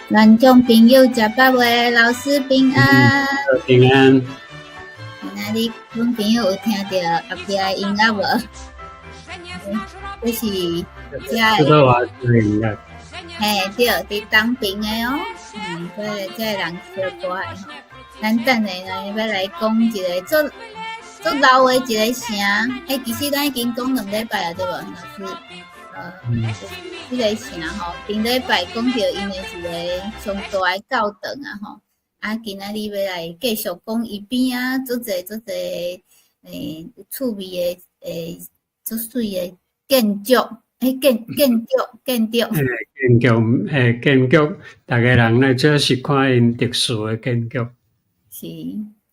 觀眾朋友食飽未？老師平安。平安。今仔日阮朋友有聽著後壁的音樂無？這是遮的音樂。嘿，對，佇東爿的哦，這人唱歌的吼。咱等下呢，欲來講一个足足老的一个城。欸，其實咱已經講2禮拜啊，對無，老師？這个城吼，頂禮拜講著𪜶的一个上大的教堂啊吼。啊，今仔日欲來繼續講伊邊仔足濟足濟有趣味的足媠的建築，欸，建築。欸，建築，欸，建築，逐个人來這是看𪜶特殊的建築。是，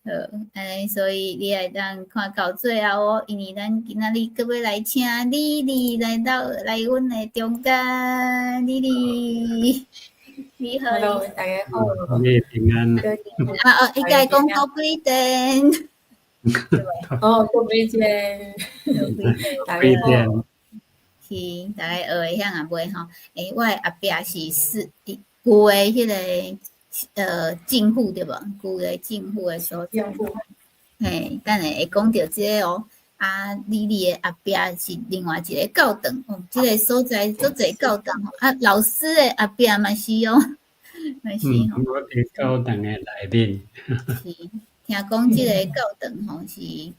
好，按呢，所以你會當看到最後哦，因為咱今仔日閣欲來請李麗來到來阮的中間，李麗，你好。 Hello，大家好。你平安。啊哦，應該講 Dobrý den。哦，Dobrý den。大家好。是，大家學會曉啊袂吼？欸，我的後壁是是舊的彼个政府對無？舊的政府的所在。嘿，等下會講著這个哦。啊，李麗的後壁是另外一个教堂，哦，這个所在足濟教堂吼。啊，老師的後壁嘛是哦，嘛是吼。我佇教堂的內面。是，聽講這个教堂吼是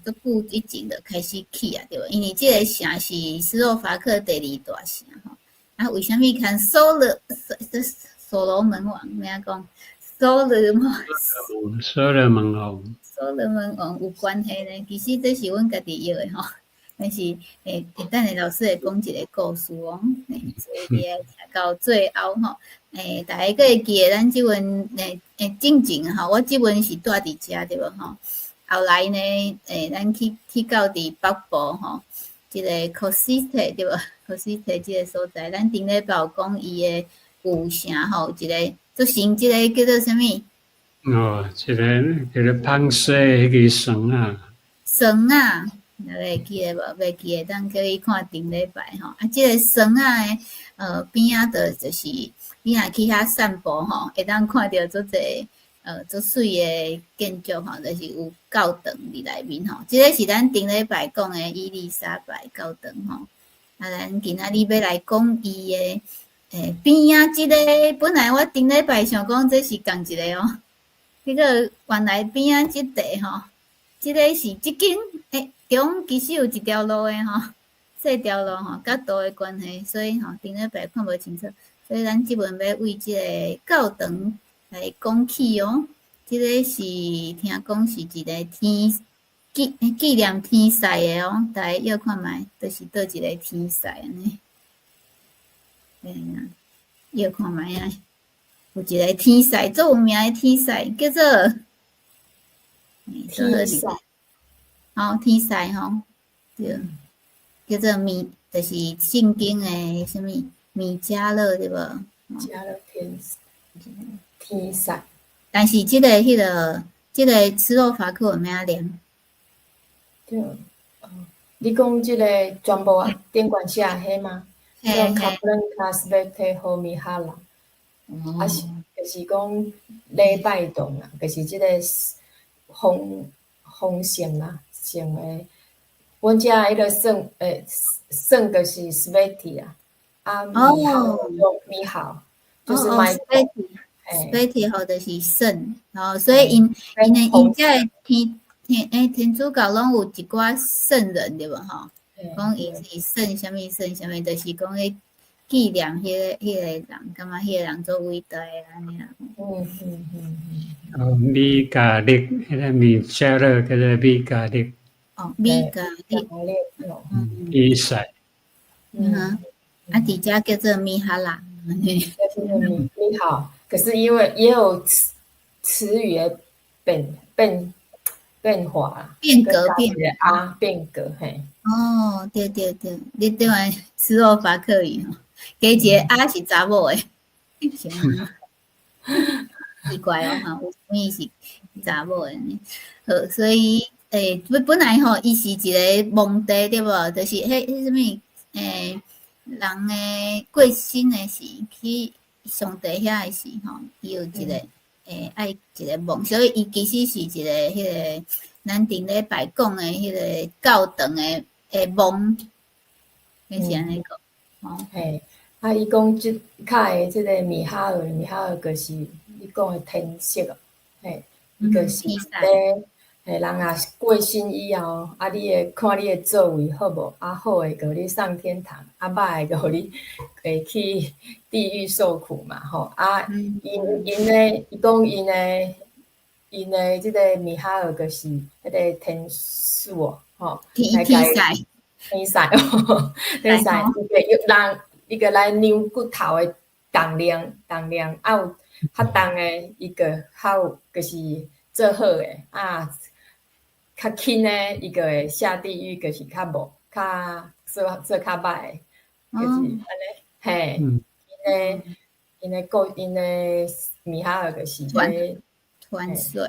足久以前就開始起啊，對無？因為這个城是斯洛伐克第二大城吼。啊，為啥物牽所羅門王？欲按講？所羅門。所羅門王。所羅門王有關係呢？其實這是阮家己臆的吼。但是等下老師會講一个故事哦。所以你愛聽到最後吼。欸，大家閣會記得咱這陣進前吼，我這陣是蹛佇遮對無吼？後來呢，咱去到佇北部吼，這个 Košice 對無？Košice 這个所在，咱頂禮拜有講伊的舊城吼，一个做成這个叫做啥物？哦，一个叫做芳洗彼个床仔。床仔，大家會記得無？袂記得，當叫伊看頂禮拜吼。啊，這个床仔的邊仔就是你若去遐散步吼，會當看著足濟足媠的建築吼，就是有教堂佇內面吼。這个是咱頂禮拜講的伊麗莎白教堂吼。啊，咱今仔日欲來講伊的邊仔這个，本來我頂禮拜想講這是仝一个哦，結果原來邊仔這塊吼，這个是這間中其實有一條路的吼，細條路吼，佮路的關係，所以吼頂禮拜看無清楚，所以咱這陣欲為這个教堂來講起哦。這个是聽講是一个天紀念天使的哦，大家臆看覓，就是佗一个天使按呢。嘿啊，臆看覓啊，有一个天使，足有名的天使，叫做天使。吼，天使吼，對，叫做米，就是聖經的啥物米迦勒對無？迦勒天使，天使。但是這个彼个，這个斯洛伐克話欲按念？對，哦，你講這个全部啊，頂懸寫彼嗎？嘿。 Kaplnka svätého Mihala，啊是，就是講禮拜堂啊，就是這个豐盛啊，聖的。阮遮彼个聖聖就是 Svätý 啊，啊米豪米豪，就是 Michael，Svätý 吼就是聖，哦，所以𪜶的𪜶遮的天主教攏有一寡聖人對無吼？講伊是聖啥物聖啥物，就是講咧紀念彼個人，感覺彼個人足偉大的按呢啦。哦，米迦勒，彼个米迦勒叫做米迦勒。哦，米迦勒。比賽。嗯哼，啊，佇遮叫做米哈拉。米好，可是因為也有詞語的變化。變革變啊，變革嘿。哦，對對對，你對完斯洛伐克語吼，加一个啊是查某的，奇怪哦哈，有啥物是查某的呢？好，所以本來吼，伊是一个墓地對無？就是彼啥物人的過身的時去，上帝遐的時吼，伊有一個愛一個夢，所以伊其實是一個彼個咱頂禮拜講的彼個教堂的夢，是按呢講，吼。嘿，啊，伊講這較的這個米哈爾，米哈爾就是你講的天使哦，嘿，伊就是咧，嘿，人若過身以後，啊，你會看你的作為好無？啊，好的就予你上天堂，啊，歹的就予你會去地獄受苦嘛，吼。啊，𪜶𪜶的，伊講𪜶的這個米哈爾就是彼個天使哦，吼，天天使，天使，天使，伊個人，伊個來量骨頭的重量，重量啊有較重的，伊個較有就是做好的，啊，較輕的，伊個會下地獄，就是較無，較做做較歹的，就是按呢，嘿，𪜶的米哈爾就是這個傳說，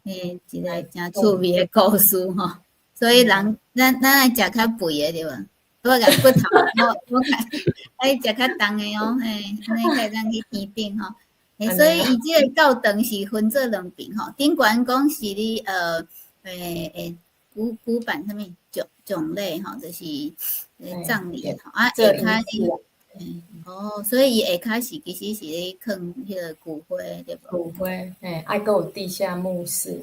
嘿，一個誠趣味的故事吼。所以人，咱愛食較肥的對無？我共骨頭，我愛食較重的哦，嘿，按呢才會當去天頂吼。欸，所以伊這個教堂是分做兩爿吼，頂懸講是咧舉辦啥物種類吼，就是葬禮吼，啊下跤是，哦，所以伊下跤是其實是咧囥彼個骨灰對無？骨灰，嘿，啊閣有地下墓室。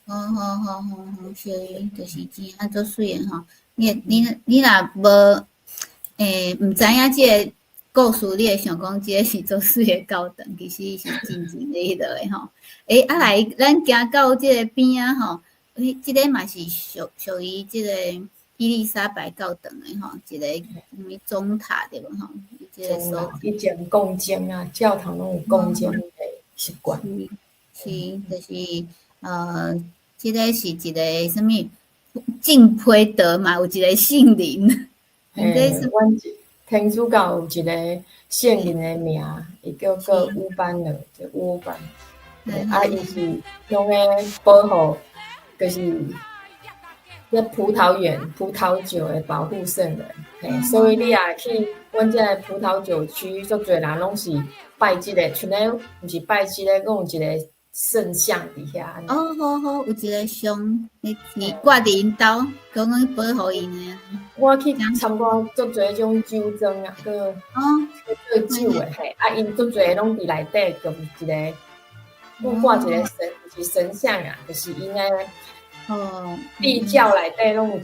好好好好好，所以就是真啊足媠的吼。你若無毋知影這個故事，你會想講這個是足媠的教堂，其實是真正咧彼落的吼。欸，啊來，咱行到這個邊仔吼，欸，這個嘛是屬於這個伊麗莎白教堂的吼，一個啥物鐘塔對無吼？這個所以前講鐘啊，教堂攏有講鐘的習慣。是，就是這個是一個啥物？聖彼得嘛，有一個聖人。嘿，阮天主教有一個聖人的名，伊叫做烏班爾，就烏班。啊，伊是用咧保護，就是這葡萄園、葡萄酒的保護聖人。嘿，所以你若去阮這个葡萄酒區，足濟人攏是拜這個，像咧毋是拜這個，閣有一個聖像佇遐。哦，好好，有一個像，是掛佇𪜶兜，講講保護𪜶的。我去參觀足濟彼種酒莊啊，閣做酒的嘿，啊，𪜶足濟攏佇內底，就有一個，掛一個神，毋是神像啊，就是𪜶的地窖內底攏有一個，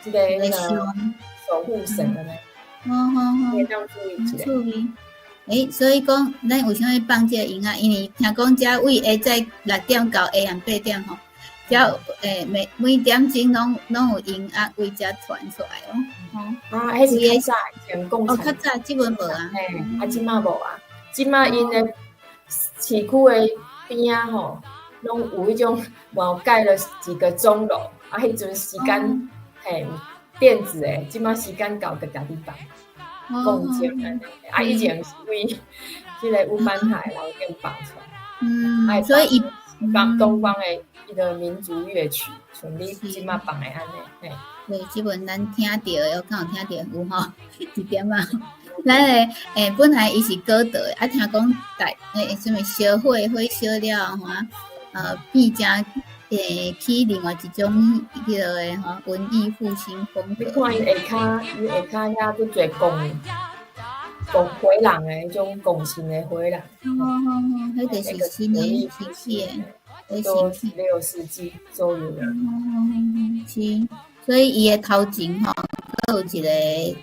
這個彼個守護神按呢。好好好，會當注意一下。趣味。欸，所以講，咱為啥物放這個音樂？因為聽講遮對下早6點到下暗8點吼，遮每點鐘攏有音樂對遮傳出來哦。啊，彼是較早以前共產。哦，較早，這陣無啊。嘿，啊，這馬無啊，這馬𪜶的市區的邊仔吼，攏有彼種，嘛有蓋了幾個鐘樓，啊，彼陣時間，嘿，電子的，這馬時間到就家己放。講鐘按呢，啊，以前是對這個烏班台樓頂放出來。嗯，所以伊東東方的彼個民族樂曲，像你這馬放的按呢，嘿。對，這陣咱聽著的，我敢有聽著有吼，一點仔。咱的本來伊是哥德的，啊，聽講大啥物燒火火燒了後吼，變成起另外一種彼個的吼文藝復興風格。你看伊下跤，伊下跤遐閣濟鋼回廊的彼種拱形的回廊。哦哦哦，彼就是新的新起的，都16世紀左右的。哦哦，是，所以伊的頭前吼，閣有一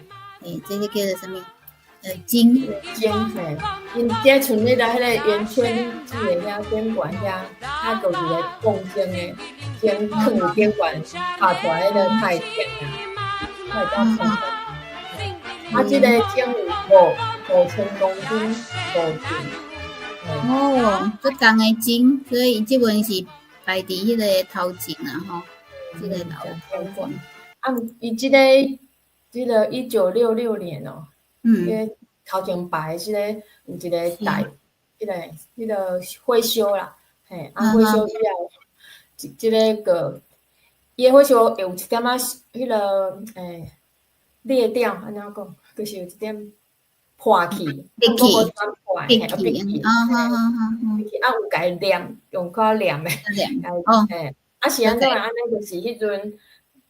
個這個叫做啥物？鐘。鐘嘿，𪜶這像彼個圓圈這個遐展館遐，遐閣有一個鋼鐘的鐘，囥佇頂懸，拍出來彼個太甜啊，才會當傳。啊，這個鐘有5000公斤五重。哦，足重的鐘，所以這陣是擺佇彼個頭前啊吼，這個樓頭前。啊，伊這個1966年哦，彼個頭前擺的這個有一個大，彼個火燒啦，嘿，啊火燒以後，這個伊的火燒會有一點仔彼個裂掉，按怎講，就是有一點破破去，闭去，闭去，哦，好好好，闭去，啊有共伊黏，用较黏的，哦，嘿，啊是按怎按呢？就是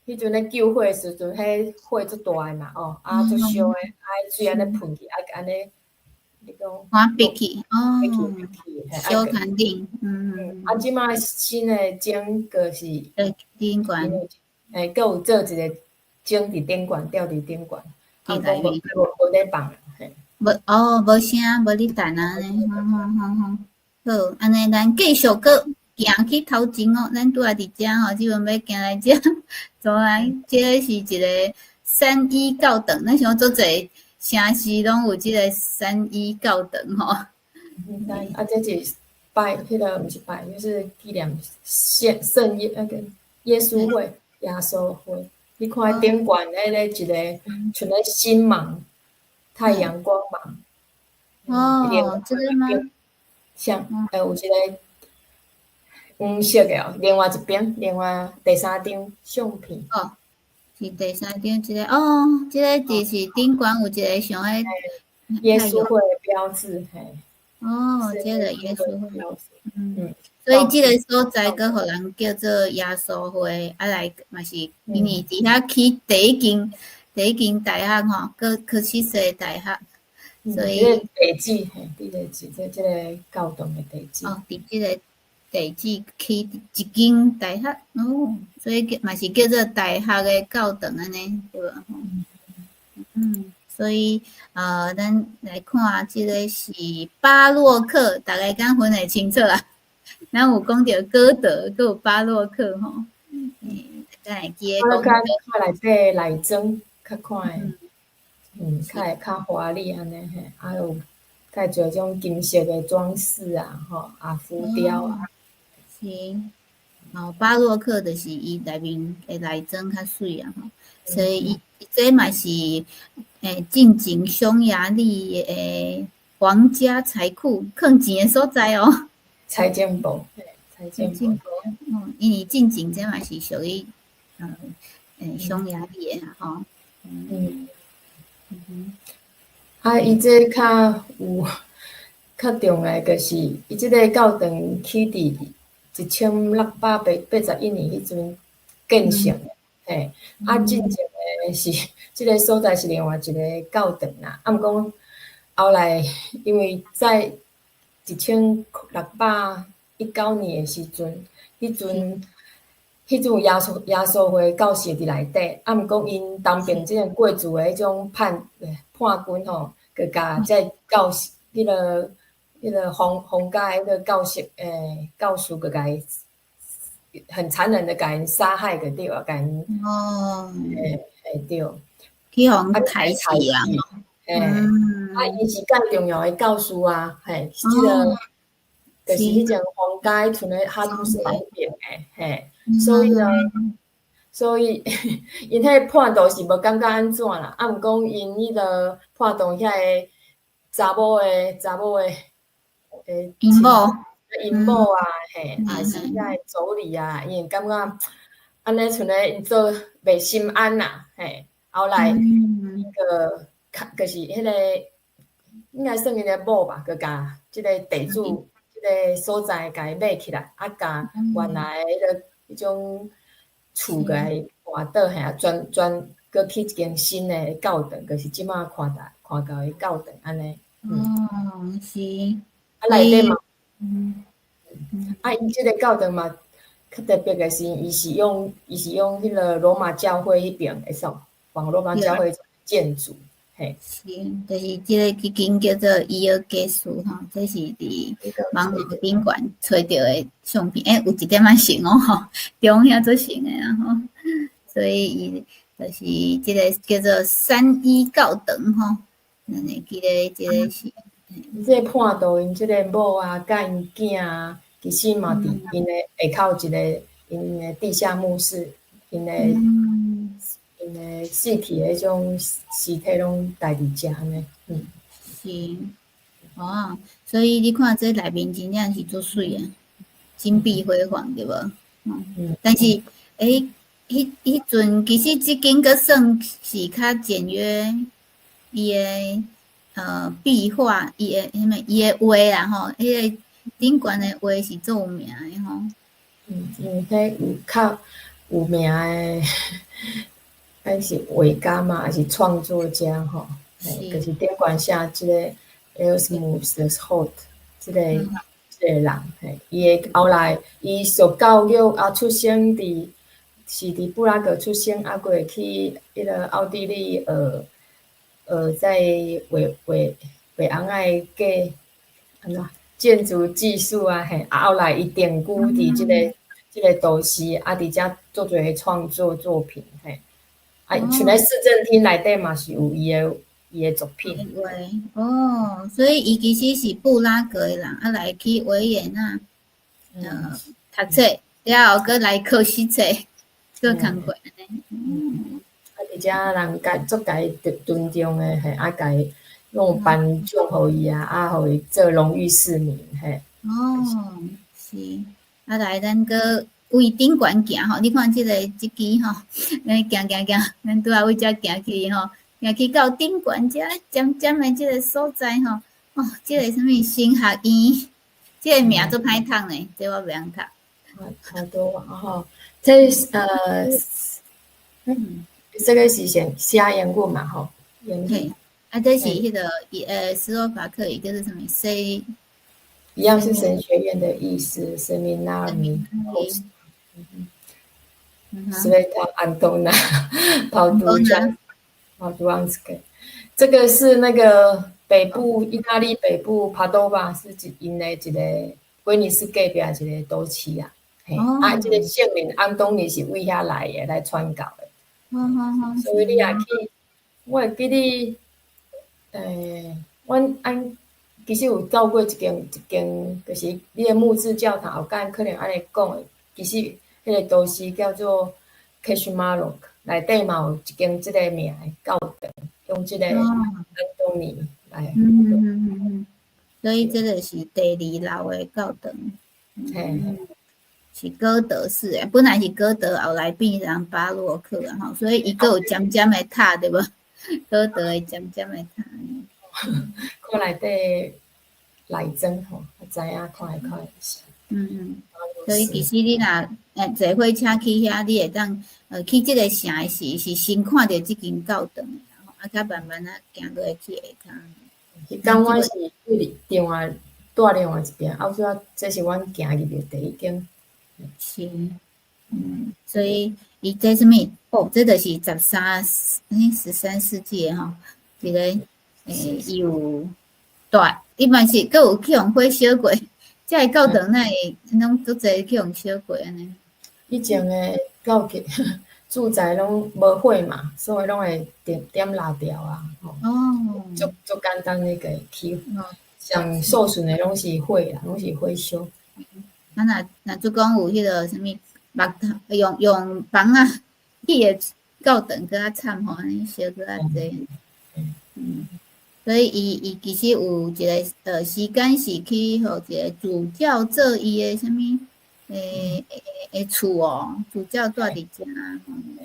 彼阵咧救火的时阵，彼火足大的嘛，哦，啊足烧的，啊水按呢喷去，啊按呢，你讲，看闭去，哦，烧干净，嗯，啊，这摆新的钟就是顶悬，嘿，阁有做一个钟伫顶悬，吊伫顶悬，啊，无无无咧放，嘿。无哦，无声，无咧等按呢，好好好好，好，按呢咱继续阁行去头前哦，咱拄仔伫遮吼，这阵欲行来遮，走来，这个是一个三一教堂，咱想足济城市攏有这个三一教堂吼。啊，这是拜，彼个毋是拜，就是纪念圣圣耶那个耶稣会、耶稣会。你看顶悬彼个一个像咧星芒。太阳光芒。哦，这个吗？像，有一个黄色的哦，另外一边，另外第三张相片。哦，是第三张这个哦，这个就是顶悬有一个像彼耶稣会的标志，嘿。哦，这个耶稣会标志，嗯，所以这个所在阁予人叫做耶稣会，啊来嘛是因为伫遐起第一间。第一间大学吼，阁柯七世大学，所以地址嘿，伫个这个教堂的地址。哦，伫这个地址起一间大学哦，所以叫嘛是叫做大学的教堂按呢，对无？嗯，所以咱来看这个是巴洛克，逐家敢分会清楚啊？咱有讲著歌德，阁有巴洛克吼。嗯，敢会记得讲？较内底内装较看会，较会较华丽按呢嘿，啊有较济种金色的装饰啊，吼，啊浮雕啊。是，哦，巴洛克就是伊内面的内装较媠啊吼，所以伊这嘛是进前匈牙利的皇家财库，囥钱的所在哦。财政部，财政部，嗯，因为进前这嘛是属于匈牙利的吼。啊，伊这较有较重要，就是伊这个教堂起伫1681年彼阵建成的，嘿，啊，进前的是这个所在是另外一个教堂啦，啊，毋过后来因为在1619年的时阵，彼阵有耶稣会教士伫内底，啊，毋过𪜶当兵这个贵族的彼种叛军吼，就共这教士彼个皇家彼个教士教士，就共伊很残忍的共𪜶杀害就对啊，共𪜶嘿嘿对，去予刣死啊！嘿，啊，伊是介重要的教士啊，嘿，这个就是彼种皇家跣咧哈布斯堡彼边的，嘿，所以呢，所以𪜶彼叛徒是无感觉按怎啦，啊，毋过𪜶彼个叛徒遐个查某的𪜶某𪜶某啊，嘿，抑是遐个妯娌啊，𪜶会感觉按呢跣咧𪜶做袂心安啦，嘿，后来伊个就是彼个应该算𪜶的某吧，阁共这个地主这个所在共伊买起来，啊，共原来彼个彼种厝共伊换倒，嘿啊，全全阁起一间新的教堂，就是这摆看到看到的教堂按呢。哦，是。啊，内底嘛，啊，伊这个教堂嘛，较特别的是，伊是用彼个罗马教会彼边的仿仿罗马教会建筑，嘿。是，就是这个彼间叫做伊尔加斯吼，这是伫网路顶悬揣著的相片，欸，有一点仔像哦吼，中遐足像的啊吼，所以伊就是这个叫做三一教堂吼，咱会记得这个是。这个叛徒𪜶这个某啊，佮𪜶囝啊，其实嘛伫𪜶的下口一个𪜶的地下墓室，𪜶的死去的彼种尸体拢待伫遮按呢，嗯。是，哦，所以你看这内面真正是足媠啊，金碧辉煌对无？嗯。但是，欸，彼阵其实这间阁算是较简约，伊的。壁畫，伊的彼物伊的畫啦吼，彼個頂懸的畫是足有名的吼。嗯，因為彼有較有名的，彼是畫家嘛，還是創作家吼？嘿，就是頂懸寫這個 Erasmus Hus 這個人，嘿，伊的後來伊受教育啊，出生佇是佇布拉格出生，啊，閣會去彼個奧地利學學在畫畫畫翁仔的計按怎建築技術啊，嘿，啊後來伊定居佇這個都市，啊，佇遮做濟創作作品，嘿，啊，像咧市政廳內底嘛是有伊的作品。哦，所以伊其實是布拉格的人，啊來去維也納，讀冊，了後閣來考試冊，做工課按呢。啊，佇遮人共足共伊尊重的，嘿，啊，共伊攏有頒獎予伊啊，啊，予伊做榮譽市民，嘿。哦，是，啊來，咱閣為頂懸行吼，你看這個這支吼，咱行行行，咱拄仔為遮行去吼，行去到頂懸遮尖尖的這個所在吼，哦，這個啥物神學院，這個名足歹讀呢，這我袂曉讀。好多啊吼，這這個是寫寫英語嘛吼？嘿，啊，這是彼個斯洛伐克語叫做啥物？C，一樣是神學院的意思，Seminary。斯維塔安東納，跑杜江，跑杜安斯克，這個是那個北部意大利北部帕多瓦是𪜶的一個威尼斯隔壁一個都市啊。嘿，啊，這個聖人安東尼是為遐來的，來傳教的。所以你若去，我會記得，阮按其實有走過一間，就是你的木質教堂後間可能按呢講的，其實彼個都市叫做 Kežmarok，內底嘛有一間這個名的教堂，用這個安東尼來。所以這個是第二老的教堂。嘿。是哥德式的，本來是哥德，後來變成巴洛克啊吼，所以伊閣有尖尖的塔對無？哥德的尖尖的塔。看內底內裝吼，知影看會看會是。所以其實你若坐火車去遐，你會當去這個城的時，是先看著這間教堂的，啊，才慢慢仔行落去下跤。彼工我是對另外蹛另外一邊，後尾這是阮行入去第一間。是，所以伊這啥物？哦，這就是13世紀的吼，一個伊有大，伊嘛是閣有去予火燒過，這個教堂哪會攏足濟去予燒過按呢？以前的教堂住宅攏無火嘛，所以攏會點點蠟燭啊，吼。足足簡單的個起，上受損的攏是火啦，攏是火燒。啊，若做講有彼個啥物木頭，用枋仔起的教堂閣較慘吼，按呢燒閣較濟。所以伊其實有一個時間是去予一個主教做伊的啥物厝哦，主教住佇遮。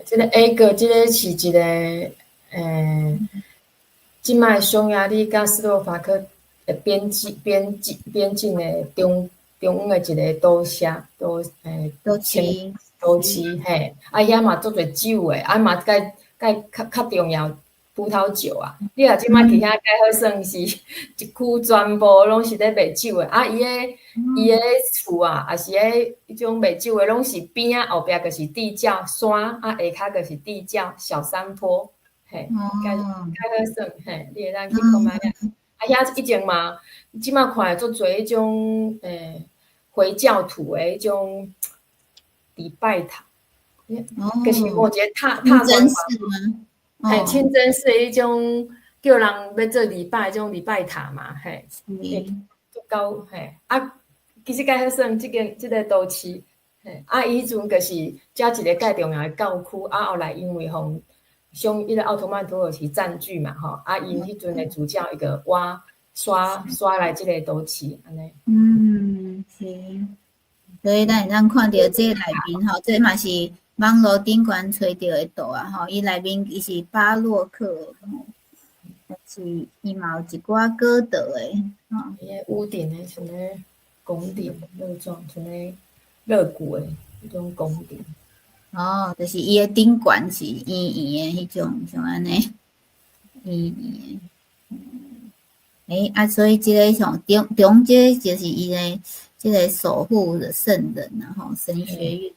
這個 A 個，這個是一個這擺匈牙利佮斯洛伐克的邊境的中央的一個都市，都都市都市嘿，啊遐嘛足濟酒的，啊嘛蓋蓋較較重要葡萄酒啊。你若這擺去遐蓋好耍是一區全部攏是咧賣酒的，啊伊的厝啊，也是彼種賣酒的，攏是邊仔後壁就是地窖山，啊下跤就是地窖小山坡，嘿，蓋蓋好耍，嘿，你會當去看覓啊。啊遐以前嘛，這擺看會足濟彼種回教徒的彼種禮拜堂，就是有一個塔清真寺嗎？嘿，清真寺的彼種叫人欲做禮拜這種禮拜塔嘛，嘿，足夠嘿，啊，其實蓋好耍這間這個都市，嘿，啊，伊彼陣就是遮一個蓋重要的教區，啊，後來因為予匈彼個奧圖曼土耳其佔據嘛，吼，啊，𪜶彼陣的主教伊就挖刷刷來這個都市，按呢。嗯，是。所以咱會當看著這內面吼，這嘛是網路頂懸揣著的圖啊吼，伊內面伊是巴洛克的吼。但是伊嘛有一寡哥德的吼。伊个屋頂的像咧拱頂肋狀，像咧肋骨的彼種拱頂。哦，就是伊的頂懸是圓圓的彼種，像按呢，圓圓的。欸，啊，所以這个像中中這個就是伊的這个守護的聖人啊，吼，神學院。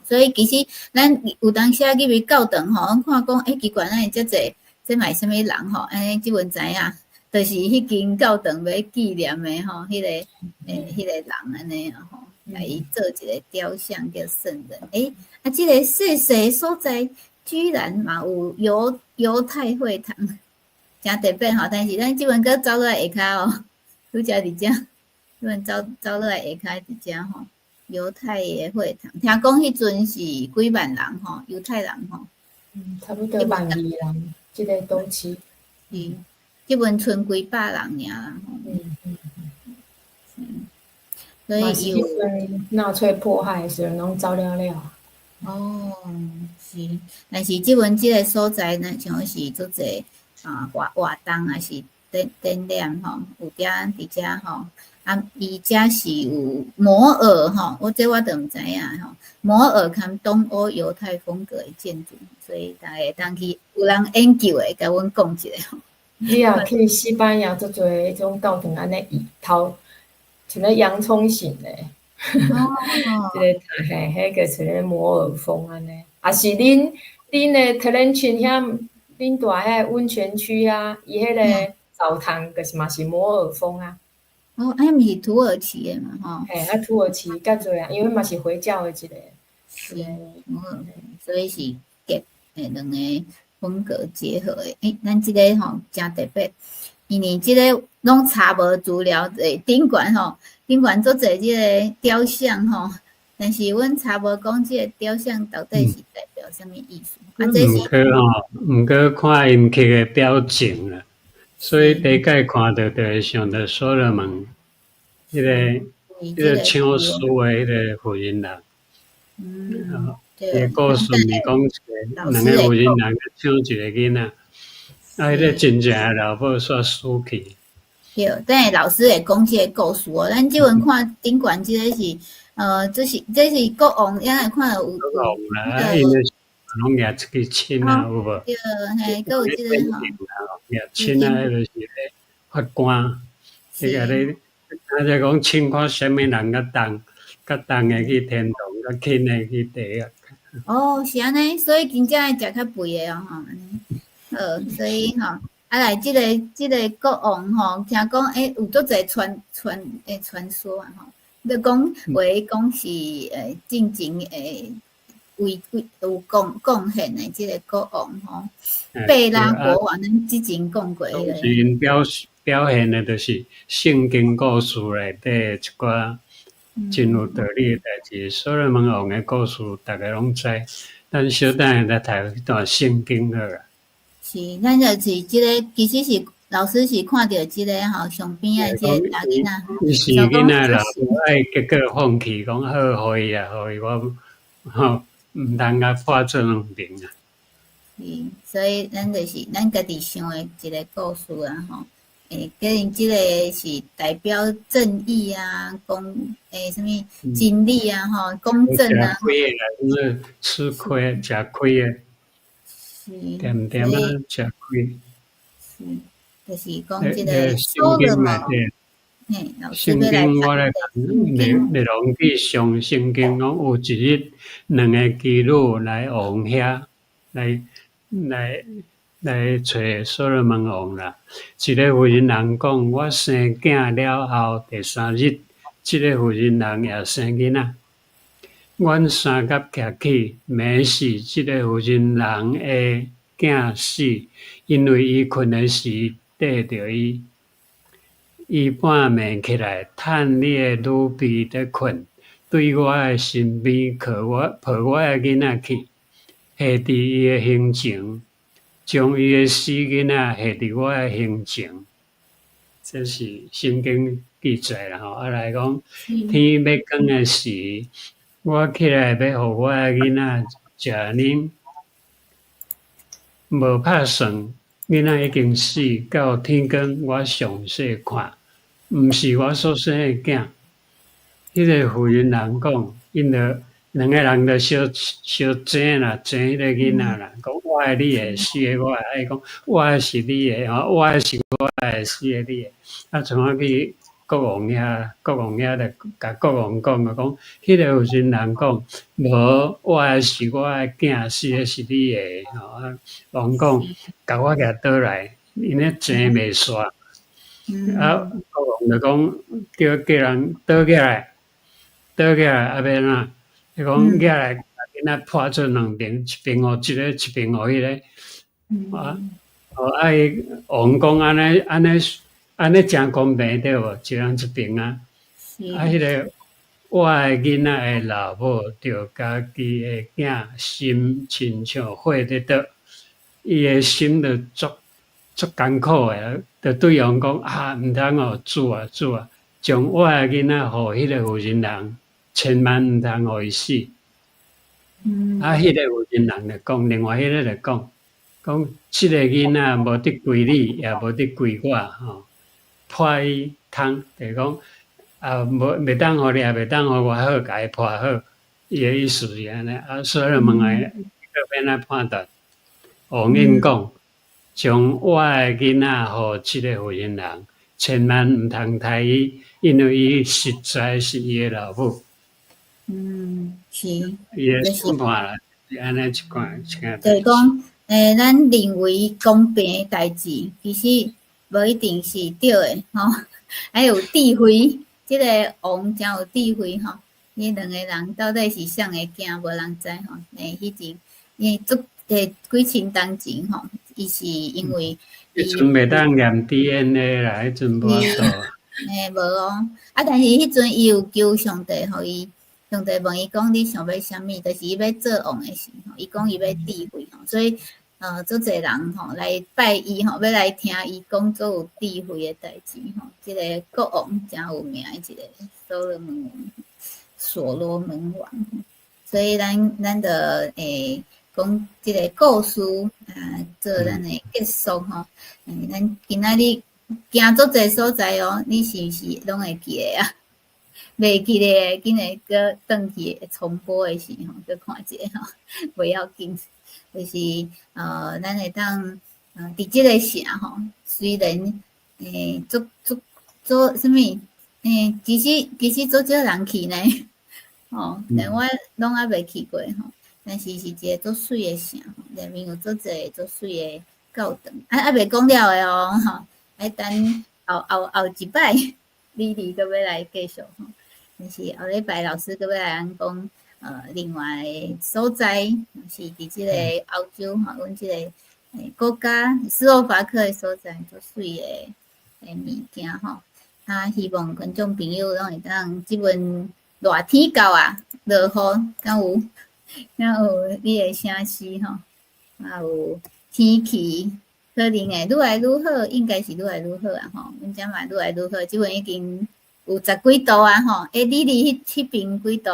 所以其實咱有當時啊入去教堂吼，阮看講，欸，奇怪，哪會遮濟，這嘛是啥物人吼？按呢這陣知影，就是彼間教堂欲紀念的吼，彼个人按呢吼，共伊做一个雕像叫聖人。欸，啊，這個細細所在，居然嘛有猶太會堂，誠特別吼。但是咱這陣閣走落來下跤哦，拄才佇遮，這陣走落來下跤佇遮吼。猶太的會堂，聽講彼陣是幾萬人吼，猶太人吼。嗯，差不多萬二人，這个都市。是，這陣賰幾百人爾啦。所以有納粹迫害的時陣，攏走了了。哦，是，但是這陣這个所在呢，像是足濟啊活動抑是展覽吼，有遮佇遮吼。啊，伊遮是有摩爾吼，我這我就毋知影吼。摩爾含東歐猶太風格的建築，所以大家會當去有人研究的，共阮講一下吼。你若去西班牙，足濟彼種教堂按呢，伊頭像咧洋蔥形的，這个嘿，彼個像咧摩爾風按呢，抑是恁的 Trenčín 遐，恁蹛遐溫泉區啊，伊彼个澡堂就是嘛是摩爾風啊。哦，啊，彼毋是土耳其的嘛，吼。嘿，啊，土耳其較濟啊，因為嘛是回教的一个。是，摩爾，所以是結兩个風格結合的。欸，咱這个吼誠特別，因為這个攏查無資料，頂懸吼，頂懸足濟這个雕像吼，但是阮查無講這个雕像到底是代表啥物意思。啊，這是。毋過吼，毋過看𪜶刻的表情啦，所以第一擺看著就會想著所羅門，彼个搶書的彼个婦人人。伊个故事是講一个兩个婦人人去搶一個囡仔，啊，彼个真正的老母煞死去。對，等下老師會講這个故事哦。咱這陣看頂懸這个是，這是國王，也會看著有。國王啦，𪜶攏舉一支槍啊，有無？對，嘿，閣有這个吼。舉槍啊，彼就是咧法官，彼个咧，啊，者講槍看啥物人較重，較重的去天堂，較輕的去地獄。哦，是按呢，所以真正愛食較肥的哦，吼，按呢。好，所以吼，啊來這个國王吼，聽講欸有足濟傳說啊吼，你講話講是進前為有貢獻的這个國王吼，貝拉國王，咱之前講過彼个。是𪜶表現的，就是聖經故事內底一寡真有道理的代誌。所羅門王的故事，逐家攏知，咱小等下來讀彼段聖經好啦。是，咱就是這个，其實是老師是看著這个吼上邊的這个查囡仔。伊是囡仔老母愛結果放棄，講好，予伊啊，予伊我吼，毋通共破做兩爿啊。是，所以咱就是咱家己想的一个故事啊吼。欸，可能這个是代表正義啊，啥物真理啊，吼，公正啊。食虧的啦，就是吃虧，食虧的。是。恬恬啊，食虧。是，就是講這个所羅門。嘿，老師聖經我來講，列王紀上聖經講有一日，兩个妓女來王遐，來揣所羅門王啦。一个婦人人講：我生囝了後，第三日，這个婦人人也生囡仔。阮三甲徛起，暝時這个婦人人的囝死，因為伊睏的時綴著伊。伊半暝起來，趁你的女婢佇睏，對我的身邊抱我抱我的囡仔去，下佇伊的胸前，將伊的死囡仔下佇我的胸前。這是聖經記載啦吼。啊來講，天欲光的時，我起來欲予我的囡仔食奶，無拍算，囡仔已經死，到天光我詳細看，毋是我所生的囝。彼個婦人人講，𪜶就兩个人就相相爭啦，爭彼個囡仔啦，講我的你的，死的我的，啊伊講我的是你的，吼，我的是我的，死的你的。啊，創啊去國王遐，國王遐就共國王講啊，講彼個婦人人講，無，我的是我的囝，死的是你的，吼。啊，王講，共我舉倒來，𪜶咧爭袂煞。啊，國王就講叫叫人倒起來，倒起來啊欲按怎？伊講舉來，共囡仔破做兩邊，一邊予這个，一邊予彼个。啊，哦，啊伊王講按呢按呢按呢誠公平對無？一人一邊啊。啊，彼个我的囡仔的老母著家己的囝心親像火咧灼，伊的心就足足艱苦的，就對王講啊，毋通哦，主啊主啊，將我的囡仔予彼个婦人人，千萬毋通予伊死。啊，彼个婦人人就講，另外彼个就講，講這个囡仔無得歸你，也無得歸我，吼，破伊通，就是講啊，無袂當予你，也袂當予我好，共伊破好。伊的意思是按呢，啊，所羅門會欲按怎判斷？王應講，將我的囡仔予這個婦人人，千萬毋通刣伊，因為伊實在是伊的老母。嗯，是。伊的審判啦，是按呢一款一件。就是講，咱認為公平的代誌，其實無一定是對的，吼。還有智慧，這个王誠有智慧吼。彼兩个人到底是啥的囝，無人知吼。彼陣，因為足幾千冬前吼，伊是因為彼陣袂當驗 DNA 啦，彼陣無法度。無哦，啊，但是彼陣伊有求上帝，予伊上帝問伊講：你想欲啥物？就是伊欲做王的時吼，伊講伊欲智慧吼，所以足濟人吼來拜伊吼，欲來聽伊講足有智慧的代誌吼。這个國王誠有名的一个所羅門王，所羅門王。所以咱就講這个故事啊，做咱的結束吼。咱今仔日行足濟所在哦，你是毋是攏會記得啊？袂記得，緊會閣轉去重播的時吼，閣看一下吼，袂要緊。就是咱會當佇這个城吼，雖然足足足啥物其實足少人去呢，吼，但我攏猶未去過吼。但是是一个足媠的城，內面有足濟足媠的教堂。啊，猶未講了的哦，吼，愛等後後後一擺，李麗閣欲來繼續吼。但是後禮拜老師閣欲來咱講，另外的所在是佇這个歐洲吼，阮這个國家斯洛伐克的所在，足媠的物件吼。啊，希望觀眾朋友攏會當這陣熱天到啊，落雨敢有？敢有你的城市吼？啊有天氣可能會愈來愈好，應該是愈來愈好啊吼。阮遮嘛愈來愈好，這陣已經有十幾度啊吼。欸，你佇彼邊幾度？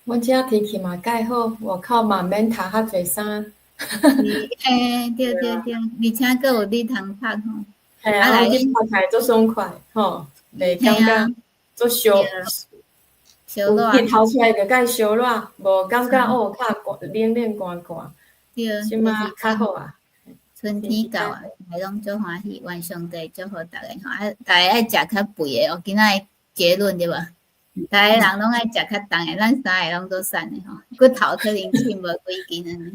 阮遮天氣嘛蓋好，外口嘛免脫較濟衫。嘿，對對對，而且閣有日通曬吼。嘿啊，日曬起來足爽快吼，袂感覺足燒。燒熱。日頭出來就蓋燒熱，無感覺哦較冷冷寒寒。對，這馬較好啊。春天到啊，大家攏足歡喜，願上帝祝福大家吼。啊，大家愛食較肥的哦，今仔結論對無？逐个人攏愛食較重的，咱三个攏足瘦的吼，骨頭可能輕無幾斤按呢。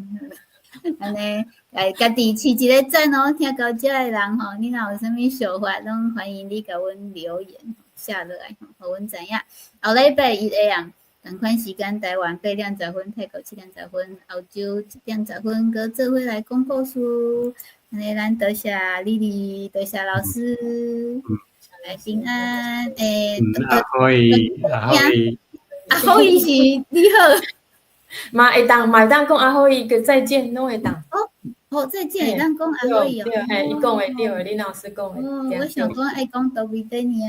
按呢，來家己飼一个讚哦，聽到這的人吼，你若有啥物想法，攏歡迎你共阮留言寫落來吼，予阮知影。後禮拜一下暗，仝款時間，台灣8點10分，泰國7點10分，歐洲7點10分，閣做伙來講故事。按呢，咱多謝麗麗，多謝老師，來平安。欸，阿可以，阿可以，阿可以是你好。嘛會當，嘛會當講阿可以個再見，攏會當。哦，哦，再見會當講阿可以哦。對，嘿，伊講的對的，恁老師講的。哦，我想講愛講 до свидания。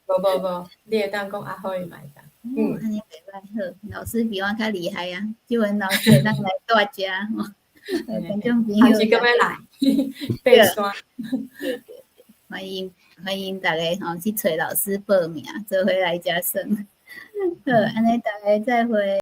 無無無，你會當講 ahoj 嘛會當。嗯，按呢袂䆀好，老師比我較厲害啊，這位老師會當來帶遮吼。觀眾朋友，還是閣欲來爬山。對對對，歡迎歡迎大家吼去揣老師報名，做伙來遮耍。好，按呢大家再會。